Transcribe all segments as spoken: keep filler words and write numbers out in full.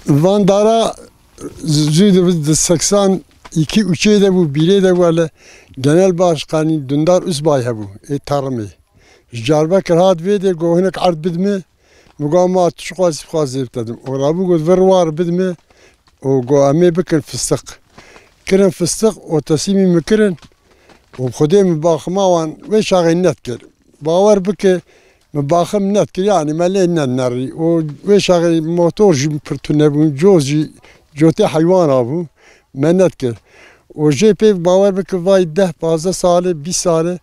Van dara zû di, di seksan iki üçê de bû, bîrê de bû, hele Genel Başkanî Dundar Uzbay hebû, ê Tarımê. Ji Diyarbekir hat vê dê, got, hinek erd bidime. Min got, ma tu çi xwazî, bixwazê bitedim. Û rabû got, vir war bidime. Û got, em ê bikin fistiq. Kirin fistiq û teslîmî min kirin. Û bi Xwedê min baxima wan wê çaxê nedikir. Bawer bike, min baxim nedikir, yanî me lê nedinerî. Û wê çaxê motor jî pir tune bûn, coz jî cotê heywana bû, me nedikir. Û jê pê bawer bike, vay deh, pazdeh sal e, bîst sal e,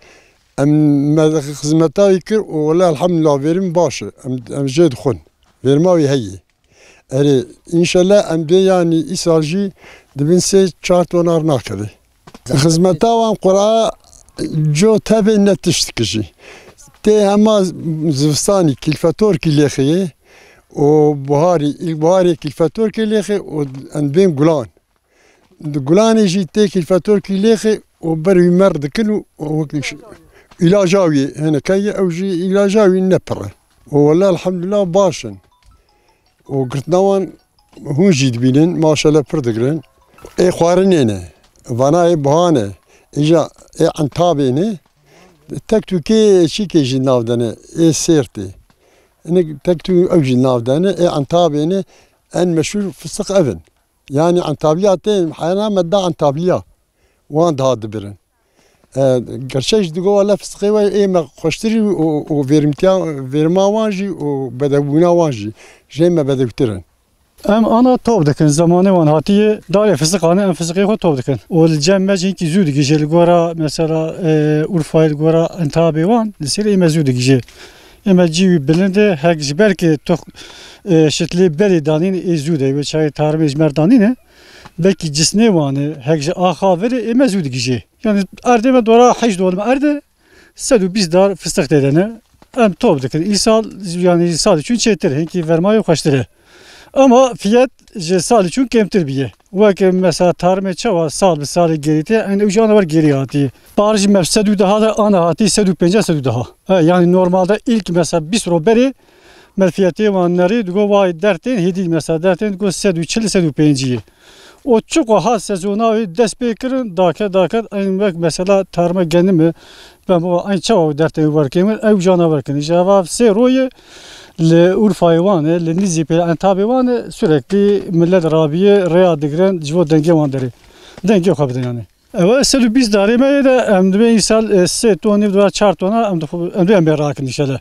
em me xizmeta wî kir û wele elhamdulillah vêrî min baş e. Em, em jê dixwin. Vêrima wî heye. Erê, înşellah em bê, yanî îsal jî dibin sê çar tonar nakeve. Xizmeta wan qura co tevê ne tişt dikijî. Tê hema zivistanî kîlfetorkî lêxê û buharî, îlkbuharê kîlfetorkê lêxê û em bên gulan. Di gulanê jî tê kîlfetorkî lêxê û ber wî mer dikin û, û wek îlaja wî, hinekey ew jî îlaja wî ne pir e. Û wele elhamdulillah baş in. Û girtina wan hûn jî dibînin, maşallah pir digirin. Ê xwarinê ne, vana ê buha ne, îja ê entabê ne, tek tûkê çîkê jî nav de ne, ê sêrtê. Hinek tek tû ew jî nav de ne, ê entabê ne, en meşhûr fistiq ev in. Yanî entabliya tê, heyana me da entabliya. Wan daha dibirin. E, gerçek jî digo wele fistiqê we ê me xweştirî û, û verimtiya, verima wan jî û bedewbûna wan jî. Jê me bedewtir in. Em ana top dikin, zemanê wan hatiye, darê fistiqanê em fistiqê xwe top dikin. Û li cem me jî hinkî zû digihîje, li gora mesela, e, Urfayê, li gora entabê wan, li ser ê me zû digihîje. Ê me cî wî bilind e, hek ji ber ke tox, e, şitlê berê danîn ê zû de, wê çayê tarmê ji mer danîne, belkî cisnê wan e, hek ji axa vir e, ê me zû digihîje. Yani erdê me dora heşt dolim erd e, sed û bîst dar fistik tê de ne. Em top dikin. Îsal, yani salê çûn çêtir, hinkî vermayê xweştir e. Ama fiyet ji salê çûn kêmtir bîye. Weke mesela tarmê çawa sal bi salê gerî tê, eyn ew jî ana wer gerî hatî. Par jî me sed û deha de ana hatî sed û pêncî sed û deha. He, yani normalde ilk mesela bîst ro berê me fiyetê wan nerî, digo vay dertên hêdî mesela dertên digo sed û çil sed û pêncî. O çiqo ha sezona wê dest pê kirin, daket daket eyn wek mesela tarme genime, ben bu eyn çawa dertên wer kêmin, ew jana wer kirin. Ji eva sê royê li Urfayê wan e, li Nîzîpê, Entabê wan e, sürekli millet rabiye, rêya digirin, ji bo dengê wan derê. Dengê xwe bidin yani. Ewe sed û bîst darê me ye de, em dibê îsal, e, sê ton, nîv dolar, çar tona, em dixwe, em dibê em bê rakin inşallah.